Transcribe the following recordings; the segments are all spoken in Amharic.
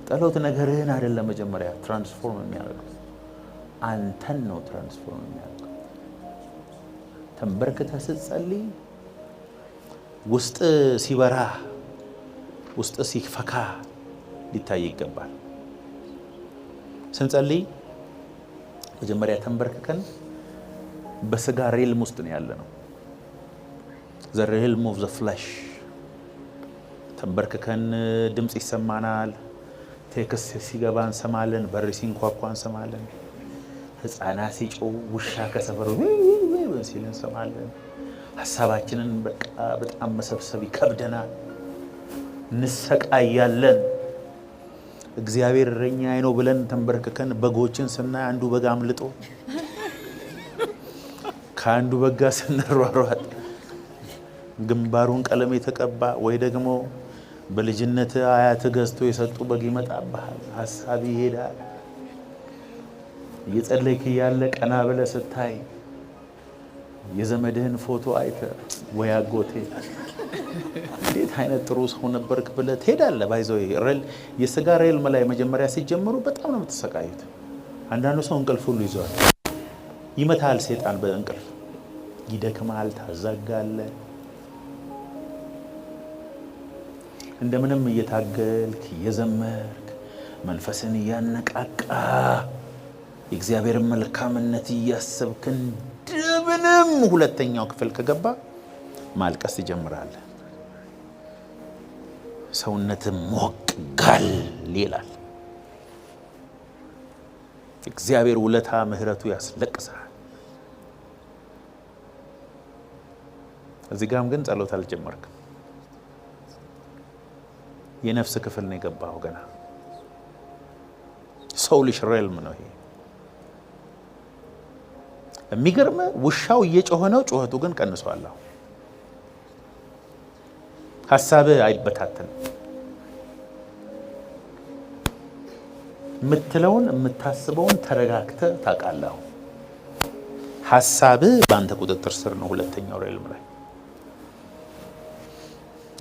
ጸሎት ነገርህን አይደለም መጀመሪያ transform የሚያደርገው፣ አንተን ነው transform የሚያደርገው። ተንበርክከህ ስትጸልይ ውስጥ ሲበራ፣ ውስጥ ሲፈካ ሊታይ ይገባል። ስንጸልይ መጀመሪያ ተንበርክከን በስጋ realm ውስጥ ነው ያለነው። The realm of the flesh። ተንበርክከን ድምፅ ይሰማናል። Text ሲገባ እንሰማለን። በር ሲንኳኳ እንሰማለን። ሕፃናት ሲጮሁ፣ ውሻ ከሰፈሩ ሲል እንሰማለን። ሀሳባችንን በቃ በጣም መሰብሰብ ይከብደናል። እንሰቃያለን። እግዚአብሔር እረኛዬ ነው ብለን ተንበርክከን በጎችን ስናይ አንዱ በግ አምልጦ ከአንዱ በግ ጋር ስንሯሯጥ ግንባሩን ቀለም የተቀባ ወይ ደግሞ በልጅነት አያት ገዝቶ የሰጡ በግ ይመጣብሃል። ሀሳብ ይሄዳል። እየጸለይክ እያለ ቀና ብለህ ስታይ የዘመድህን ፎቶ አይተህ ወይ አጎቴ እንዴት አይነት ጥሩ ሰው ነበርክ ብለህ ትሄዳለህ። By the way፣ የስጋ realm ላይ መጀመሪያ ሲጀምሩ በጣም ነው የምትሰቃዩት። አንዳንዱ ሰው እንቅልፍ ሁሉ ይዘዋል። ይመታል ሴጣን በእንቅልፍ፣ ይደክማል፣ ታዛጋለህ። እንደምንም እየታገልክ፣ እየዘመርክ፣ መንፈስን እያነቃቃ፣ የእግዚአብሔርን መልካምነት እያሰብክ እንደምንም ሁለተኛው ክፍል ከገባ ማልቀስ ትጀምራለህ። ሰውነት ሞቅ ጋል ይላል። እግዚአብሔር ውለታ ምሕረቱ ያስለቅሳል። እዚህ ጋም ግን ጸሎት አልጀመርክም። የነፍስ ክፍል ነው የገባው ገና። Soulish realm ነው ይሄ። የሚገርም ውሻው እየጮኸ ነው፣ ጩኸቱ ግን ቀንሷል። ሀሳብህ አይበታተንም። የምትለውን የምታስበውን ተረጋግተህ ታውቃለህ። ሀሳብህ በአንተ ቁጥጥር ስር ነው። ሁለተኛው realm ላይ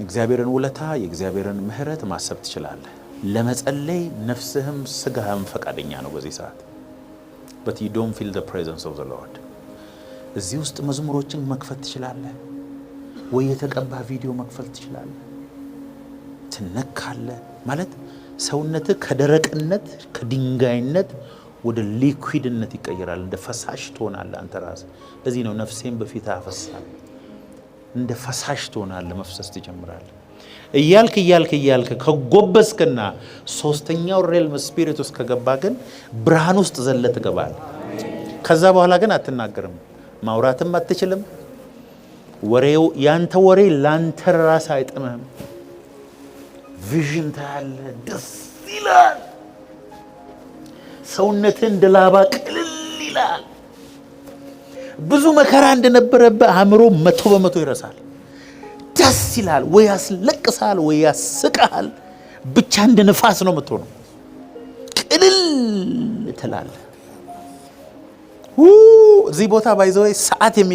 እግዚአብሔርን ውለታ፣ የእግዚአብሔርን ምሕረት ማሰብ ትችላለህ። ለመጸለይ ነፍስህም ስጋህም ፈቃደኛ ነው በዚህ ሰዓት፣ but you don't feel the presence of the Lord። እዚህ ውስጥ መዝሙሮችን መክፈት ትችላለህ ወይ የተቀባ ቪዲዮ መክፈት ትችላለህ። ትነካለህ ማለት ሰውነትህ ከደረቅነት፣ ከድንጋይነት ወደ liquid ነት ይቀየራል። እንደ ፈሳሽ ትሆናለህ አንተ ራስህ። ለዚህ ነው ነፍሴን በፊትህ አፈሳለሁ። እንደ ፈሳሽ ትሆናለህ፣ መፍሰስ ትጀምራለህ። እያልክ እያልክ እያልክ ከጎበዝክና ሶስተኛው realm spirit ውስጥ ከገባ ግን ብርሃን ውስጥ ዘለህ ትገባለህ። ከዛ በኋላ ግን አትናገርም፣ ማውራትም አትችልም። ወሬው ያንተ ወሬ ላንተ ራስ አይጥምህም። Vision ታያለህ፣ ደስ ይላል። ሰውነትህ እንደ ላባ ቅልል ይላል። ብዙ መከራ እንደነበረብህ አእምሮ 100% ይረሳል። ደስ ይላል፣ ወይ ያስለቅሳል፣ ወይ ያስቃል። ብቻ እንደ ንፋስ ነው የምትሆነው። ቅልል ትላለህ። እዚህ ቦታ by the way ሰዓት የሚ